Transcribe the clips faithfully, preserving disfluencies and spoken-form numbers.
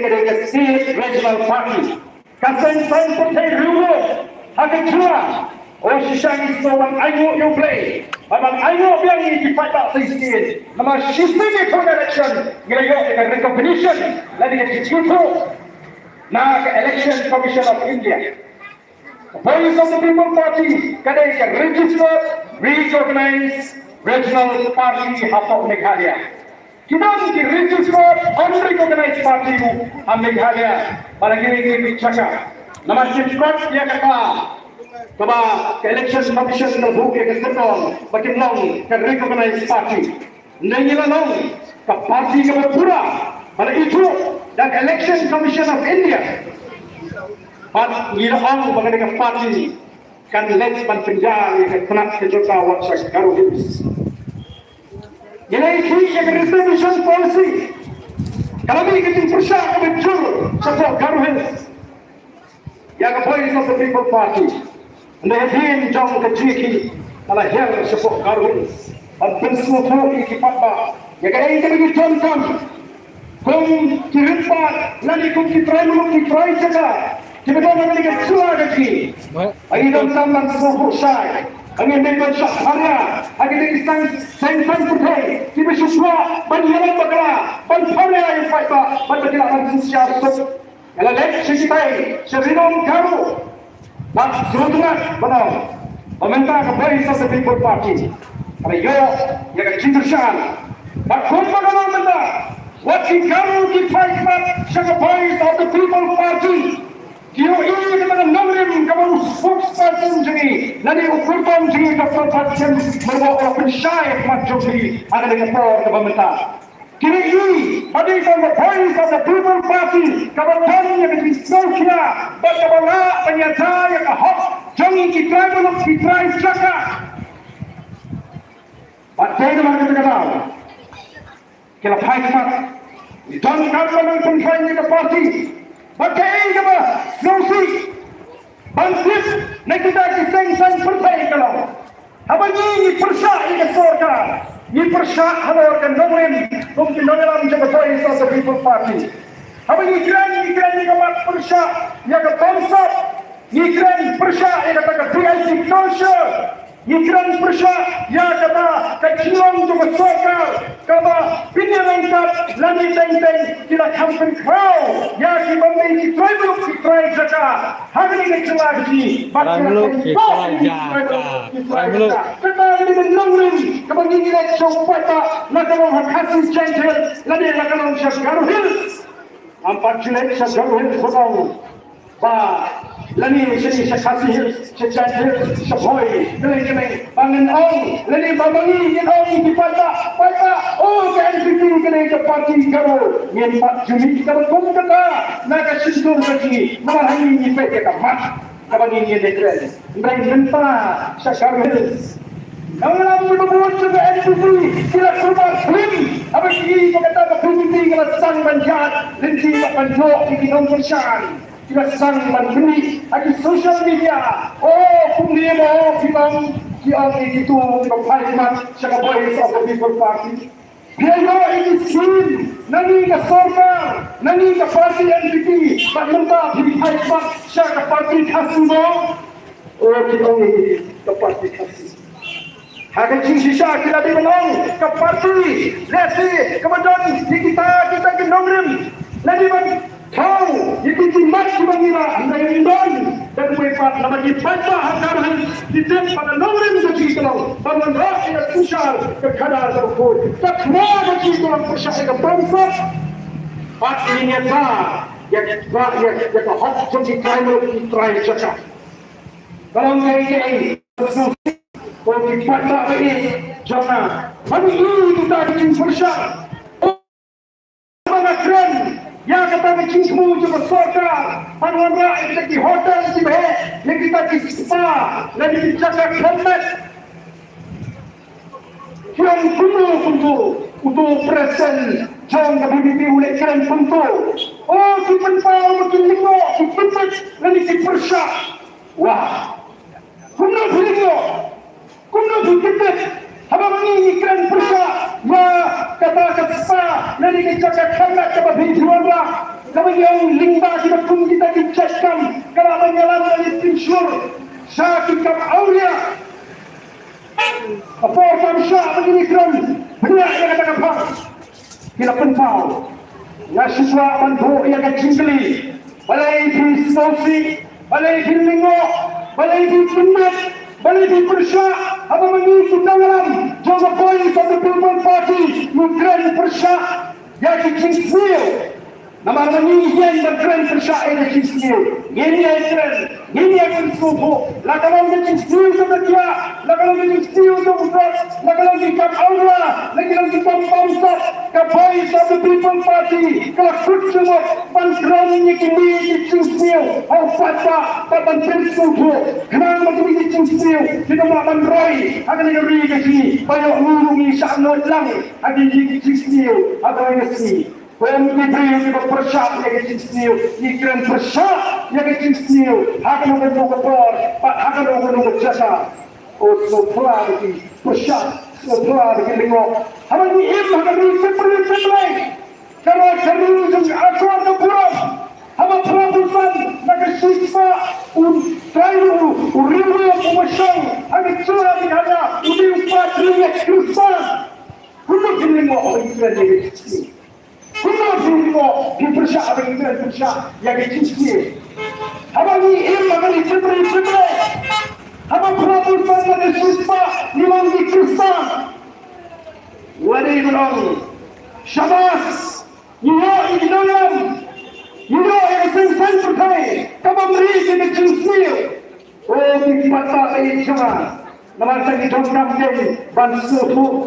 Ka dei ka State Regional Party. Ka seng saiñ pyrthei riewlum ha ka jylla. O shisha ngi sngewbha ban ainguh ïa U Blei, ban ainguh biang ïa ki paidbah shisien. Namar shisien ïa ka election ngi la ïoh ïa ka recognition lane ka jingithuh na ka Election Commission of India. Voice of the People Party ka dei ka registered recognized regional party hapoh Meghalaya. Ki don ki registered unrecognized party ruh ha Meghalaya, ba la ngi ngi ngi chaka. Namar ki kot ïa kata kaba ka Election Commission ka buh ïa ka syndon ba kin long ka recognized party. Ngi la long ka party kaba pura ba la ithuh da ka Election Commission of India. Bad ngi la ong ba ka dei ka party kan leit ban pynïar ïa ka tnat ka jaka wat sha Garo Hills. Ngi la ïa ka reservation policy. Ka la mih ka jingpyrshah kaba jur shapoh Garo Hills ïa ka Voice of the People Party. Hynrei hadien jong ka jingkit ka la hiar shapoh Garo Hills ban pynsngewthuh ïa ki paidbah ïa kaei kaba ngi donkam. Kum ki rit paid lane kum ki trai muluk ki trai jaka kiba don ha kane ka jylla ka jong ngi. Ba ngi donkam ban sngewthuh shai ba ngin dei ban shah pharia ha kine ki seng saiñ pyrthei kiba shu kwah ban ïalam bakla, ban pharia ïa ki paidbah bad ba ki lah ban shisha suk. Ka la leit sha kitai sha ri nong Garo. Bad sngewtynnat ban ong ba mynta ka Voice of the People Party ka la ïoh ïa ka jingkyrshan. Bad kumba ka long mynta, wat ki Garo ki phai pat sha ka Voice of the People Party. Ki ïohi ïa kata ka nongrim kaba u spokesperson jong ngi lane u kyrtong jong ngi, Doctor Thaksin Marwah, u la pynshai ha khmat jong ngi ha kane ka por kaba mynta. Ki la ïohi ba dei tang ka Voice of the People Party kaba don ïa ka jingsngewkhia bad kaba lah ban ïada ïa ka hok jong ngi ki trai muluk ki trai jaka. Bad dei namar kata ka daw ki la phai khmat. Ngi donkam ban nang pynphai ïa ka party bad kaei kaba sngewsih ban tip na kita ki seng saiñ pyrthei ka long, haba ngi ngi pyrshah ïa ka sorkar, ngi pyrshah halor ka nongrim kum ki nongïalam jong ka Voice of the People Party. Haba ngi kren, ngi kren ïa ka mat pyrshah ïa ka bamsap, ngi kren pyrshah ïa kata ka V I P culture, ngi kren pyrshah ïa kata ka jinglong jong ka sorkar kaba pynïaid ryngkat lane teng teng ki la kham pynkhraw ïa ki bym dei ki trai muluk ki trai jaka ha kane ka jylla ka jong ngi. Bad ki la kham pynkhraw ïa ki trai muluk ki trai jaka. Kata ka dei ka nongrim kaba ngi ngi leit sha u paidbah, la ka long ha Khasi Jaintia Hills lane la ka long sha Garo Hills. Ngam pat ju leit sha Garo Hills ban ong ba lane sha, sha Khasi Hills, sha Jaintia Hills, sha Bhoi, kane kane ba ngin ong lane ba ma ngi ngin ong ïa ki paidbah, paidbah, oh ka N P P kane ka party Garo. Ngim pat ju mih kaba kum kata na ka shyntur ka jong ngi, namar ha ngi ngi peit ïa ka mat kaba ngi ngi declare. Hynrei mynta sha Garo Hills, nongïalam kiba bun jong ka N P P ki la kulmar khlem haba ki ïohi ba kata ka B J P ka la sdang ban ïaid lynti bad ban ïoh ïa ki nongkyrshan. Ki la sdang ban pyni ha ki social media. Oh, kumne mo ki ong, ki ong ïa kito kiba phai khmat sha ka Voice of the People Party. Phi ïoh ïa ki skim na ngi ka sorkar, na ngi ka party N P P, bad mynta phi phai khmat sha ka party Khasi mo. Oh, ki ong ïa ka party Khasi. Ha ka jingshisha ki la dei ban ong ka party lehse kaba don ïa kita, kita ki nongrim. La dei ban thaw ïa ki jingmut kiba ngi rah, hynrei ym don da kawei pat, namar ki paidbah ha Garo Hills ki tip ba ka nongrim ka jong ngi ka long ban wanrah ïa ka synshar ka khadar kaba khuid. Ka khadar ka jong ngi ka long pyrshah ïa ka bamsap. Bad ngin ïada ïa ka, ïa, ïa ka hok jong ki trai muluk ki trai jaka. Ka long kaei kaei ko ki paidbah ba ïeit jong nga. Ban ïoh ïa kita ki jingpyrshah. Ba nga kren ïa kata ka jingthmu jong ka sorkar ban wanrah ïa kita ki hotel kiba heh, ïa kita ki spa lane ki jaka khlem met. Ki ong kumno kumto, uto u president jong ka V P P u leh kren kumto. Oh, ki pynpaw ba ki lyngngoh, ki pynbeit lane ki pyrshah. Wah. Kumno phi lyngngoh? Kumno phi kynbeit haba ma ngi ngi kren pyrshah ïa kata ka spa lane ka jaka khlem met kaba phi wanrah? Kaba ngi ong lyngba kita kum kita ki jait kam, ka la ban ïalam ïa ki pynshur sha ki kam awria. Ka por kam shah ba ngi ïakren bniah ïa kata ka phang. Ki la pynpaw. Nga shu kwah ban buh ïa ka jingkylli. Balei phi sngewsih, balei phi lyngngoh, balei phi kynnoh, balei phi pyrshah? Haba ma ngi ki nongïalam jong ka Voice of the People Party ngi kren pyrshah ïa ki jingsniew. Namar ma ngi ïeng ban kren pyrshah ïa ka jingsniew, ngin ïa kren, ngin ïa pynsngewthuh. La ka long ka jingsniew jong ka kiad, la ka long ka jingsniew jong u brot, la ka long ki kam awria, la ka long ki kam bamsap, ka Voice of the People Party ka la kut jingmut ban kren ïa kine ki jingsniew ha u paidbah bad ban pynsngewthuh. Khnang ba kine ki jingsniew kin ym lah ban roi ha kane ka ri ka jong ngi, ba ïoh ngi ruh ngi shah nud lang ha kine ki jingsniew ha kawei ka sngi. Kum ki briew kiba pyrshah ïa ka jingsniew, ngi kren pyrshah ïa ka jingsniew ha kano kano ka por bad ha kano kano ka jaka. O, sngewphylla ba ki pyrshah, sngewphylla ba ki lyngngoh. Haba ngi im ha ka ri ka briew ka Blei, ka ri ka ri jong ka akor ka burom. Haba phra phew san na ka shispah u trai u, u riewlum uba shong ha ka jylla Meghalaya u dei u paidbah Khristan. Kumno phi lyngngoh ba ngi kren ïa ka jingsniew? Kumno phi lyngngoh, phi pyrshah ba ngi kren pyrshah ïa ka jingsniew? Haba ngi im ha ka ri ka briew ka Blei, haba phra phew san na ka shispah ngi long ki Khristan. Wat ïa ka long, shabas, ngi ïoh ïa ki nongïalam, ngi ïoh ïa ka seng saiñ pyrthei kaba mri ïa ka jingsniew. O ki paidbah ba ïeit jong nga, namar kata ngi donkam kein ban sngewthuh.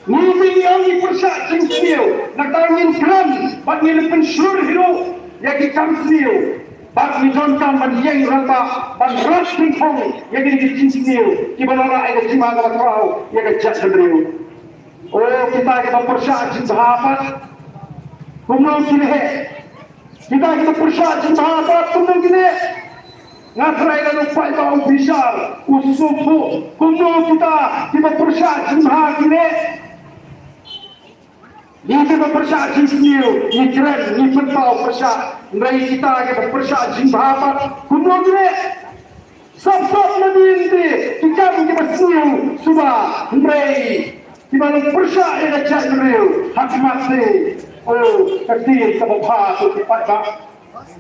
Ngi te ngi ong ngi pyrshah jingsniew, nangta ngin kren bad ngin pynshlur hi ruh ïa ki kam sniew. Bad ngi donkam ban ïeng rangbah ban rat pynphong ïa kine ki jingsniew kiba la rah ïa ka jingma kaba khraw ïa ka jaitbynriew. O kita kiba pyrshah jingbha pat, kumno kin heh? Kita kiba pyrshah jingbha pat kumno kin heh? Nga tharai lada u paidbah u bishar, u sngewthuh kumno kita kiba pyrshah jingbha kin heh. Ngi kiba pyrshah jingsniew ngi kren, ngi pynpaw pyrshah, hynrei kita kiba pyrshah jingbha pat kumno kin heh? Sop sop nadien te ki kam kiba sniew suba, hynrei kiba long pyrshah ïa ka jaitbynriew ha khmat te. O ka ktien kaba bha, ko ki paidbah.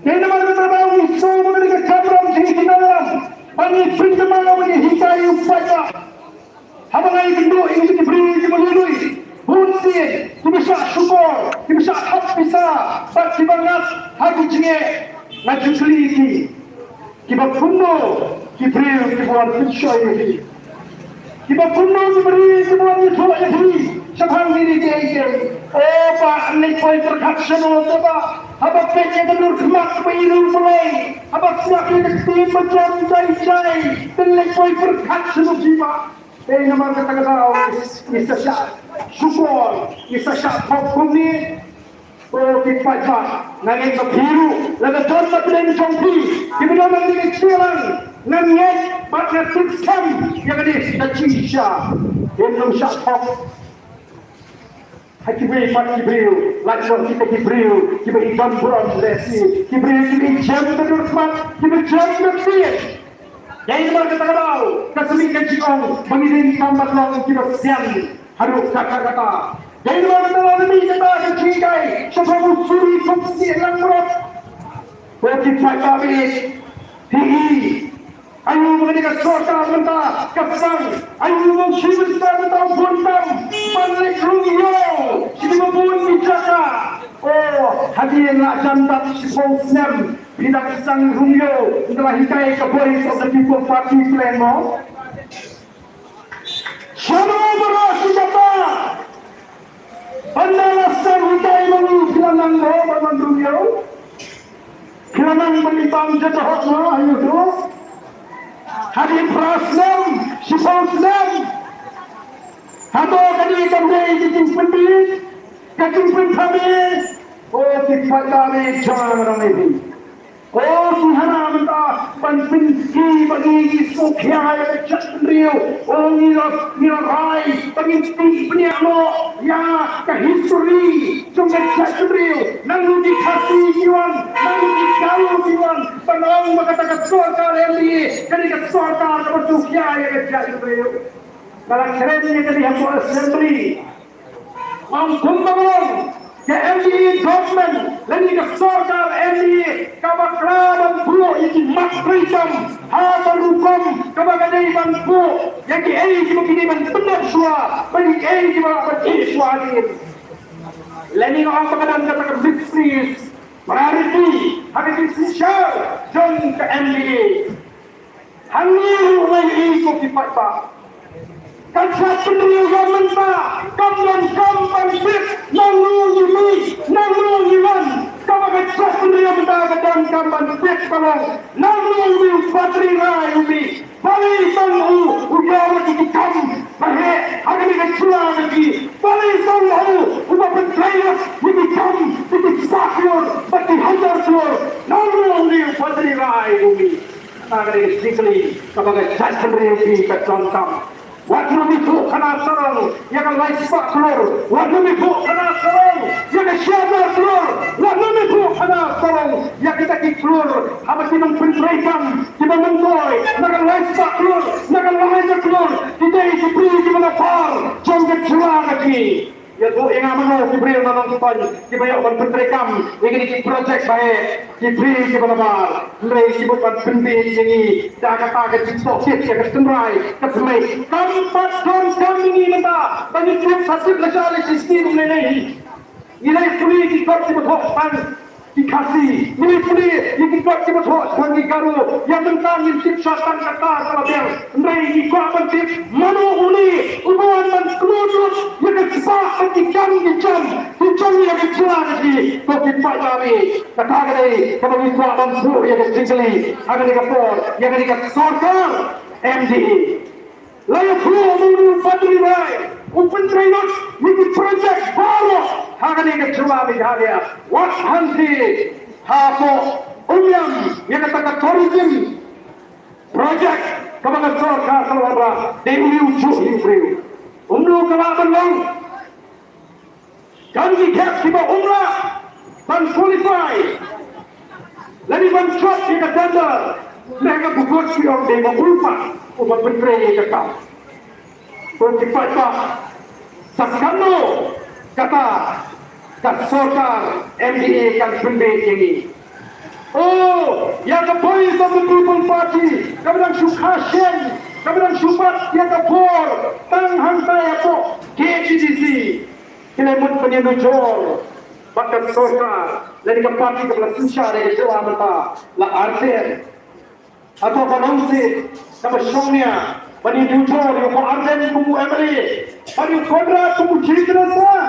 Te namar kata ba ngi sngew ba kane ka kamram jong ngi ki nongïalam ba ngi pynkynmaw, ba ngi hikai ïa u paidbah. Haba nga ïakynduh ïa ki briew kiba lui lui, bun sien kiba shah shukor, kiba shah hap pisa bad kiba ngat ha ki jingeh, nga ju kylli ïa ki, kiba kumno ki briew kiba wan pynshoi ïa phi? Kiba kumno ki briew kiba wan ïathuh ïa phi shaphang kine kiei kiei? O bah, leit poi pyrkhat shano te bah, haba peit ïa ka dur khmat kaba i riewblei, haba sngap ïa ka ktien ba jan jai jai, te leit poi pyrkhat shano phi bah? Te namar kata ka daw ngi sa shah shukor, ngi sa shah thok kumne. Ko ki paidbah, nga ngeit ba phi ruh lada don na pdeng jong phi kiba don na pdeng jong phi, ngan ngeit bad nga tip skhem ïa kane ka jingshisha. Ngin ym shah thok ha kiwei pat ki briew, lait noh kita ki briew kiba i don burom lehse, ki briew kiba i jem ka dur khmat, kiba jem ka ktien. Dei namar kata ka daw ka sa mih ka jingong ba ngi dei ban long kiba sian haduh katta katta. Dei namar kata la mih kata ka jinghikai shaphang u suri kum snieh langbrot. Ko ki paidbah ba ïeit, phi i, aiu ba kane ka sorkar mynta ka sdang, aiu ba u Chief Minister mynta u bun tam ban leit rung ïew sha kiba bun ki jaka? O, hadien la jan bad shiphew snem phi dang sdang rung ïew, ynda la hikai ka Voice of the People Party plan mo. Shano baroh shi katta, ynda la sdang hikai ma ngi, phi la nang mo ban wan rung ïew? Phi la nang ban leit bam jaka hok mo, aiu to? Hadien phra snem, shiphew snem. Hato kane kam dei ka jingpynbieit, ka jingpynthame? Ko ki paidbah jong nga, nang ïa phi. Ko ki hana mynta ban pynki ba ngi ngi sngewkhia ïa ka jaitbynriew. O ngi la, ngi la rai ba ngin tih bniah noh ïa ka history jong ka jaitbynriew. Nangno ki Khasi ki wan, nangno ki Garo ki wan ban ong ba kata ka sorkar M D A ka dei ka sorkar kaba sngewkhia ïa ka jaitbynriew. Nga la kren ïa kane hapoh assembly. Ong kumba long ka M D A government lane ka sorkar M D A kaba kla ban buh ïa ki mat treikam ha ka rukom kaba ka dei ban buh ïa kiei kiba ki dei ban pyndep shuwa bad kiei kiba ban ïeh shuwa hadien. Lane nga ong ba ka don kata ka misuse priority ha ka jingsynshar jong ka M D A. Hangne ruh ngi ïohi ko ki paidbah. Ka jaitbynriew mynta kam donkam ban tip nangno ngi mih, nangno ngi wan. Kaba ka jaitbynriew mynta ka donkam ban tip ba long nangno ngi mih, u Padri Rai u mih. Balei tang u u ïoh ïa ki kam ba heh ha kane ka jylla ka jong ngi? Balei tang u uba pyntrei ïa ki kam ïa ki spah klur bad ki hajar klur? Nangno ngi mih, u Padri Rai u mih. Kata ka dei ka jingkylli kaba ka jaitbynriew ka donkam. Wat nym ïathuh khana sarong ïa ka lai spah klur, wat nym ïathuh khana sarong ïa ka shi hajar klur, wat nym ïathuh khana sarong ïa kita ki klur haba ki nongpyntreikam kiba myntoi na ka lai spah klur, na ka lai hajar klur, ki dei ki briew kiba nabar jong ka jylla ka jong ngi. Ïathuh ïa nga mano ki briew na Nongstoiñ kiba ïoh ban pyntreikam ïa kine ki projek ba heh, ki briew kiba nabar. Hynrei ki bym pat pynbeit ïa ngi da kata ka jingtohkit ïa ka tynrai ka thymmei. Kam pat donkam ïa ngi mynta ba ngin tip sa tip lashai lashisngi kumne ne hi. Ngi la pule ki kot kiba thoh tang ki Khasi, ngi la pule ïa ki kot kiba thoh tang ki Garo. Ïa mynta ngim tip shwa tang kata kaba biang. Hynrei ngi kwah ban tip mano une uba wan ban khlud lut ïa ka spah bad ki kam ki jam ki jong ïa ka jylla ka jong ngi. Ko ki paidbah, kata ka dei kaba ngi kwah ban buh ïa ka jingkylli ha kane ka por ïa kane ka sorkar M D A. La ïathuh mano u Padri Rai u pyntrei lut ïa ki projek baroh ha kane ka jylla Meghalaya. Wat hangtei hapoh Umiam ïa kata ka tourism project kaba ka sorkar ka la wanrah, dei u riew juh u riew. Kumno ka lah ban long? Don ki khep kiba ym lah ban qualify lane ban jop ïa ka tender. Lehse ka bukut ki ong dei ma u pat uba pyntrei ïa ka kam. Ko ki paidbah, sa katno kata ka sorkar M D A kan pynbeit ïa ngi? O, ïa ka Voice of the People Party kaba dang shu kha shen, kaba dang shu bat ïa ka bor tang hangta hapoh K H A D C, ki la mut ban ïanujor bad ka sorkar lane ka party kaba la synshar ïa ka jylla mynta, la Ardent. Hato ka long shisha kaba shongnia ban ïanujor ïa u Bah Ardent kum u M L A bad ïa u Conrad kum u Chief Minister?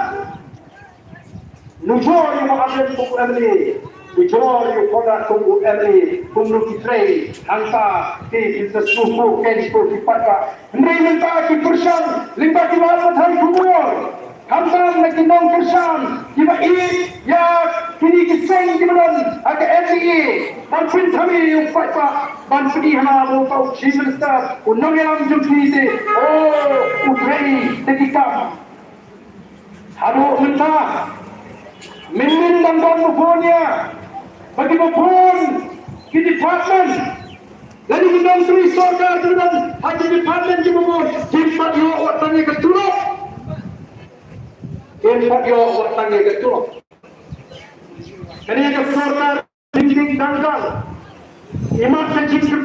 Nujor ïa u Bah Ardent kum u M L A, nujor ïa u Conrad kum u M L A, kumno ki trei hangta ki infrastructure, ki infrastructure ki paidbah. Hynrei mynta ki pyrshang lyngba ki lad pathai khubor. Khamtam na ki nongkyrshan kiba ïeit ïa kine ki seng kiba don ha ka M D A ban pynthame ïa u paidbah, ban pyni hana ba uta u Chief Minister u nongïalam jong phi te, oh, u trei da ki kam. Haduh mynta mynnin dang don ba bun ïa, ba kiba bun ki department lane ki nongtrei sorkar kiba don ha ki department kiba bun, kim pat ïoh wat tang ïa ka tulop. Kim pat ïoh wat tang ïa ka tulop. Kane ka sorkar ding ding dang dang. Imat ka jingkyrpad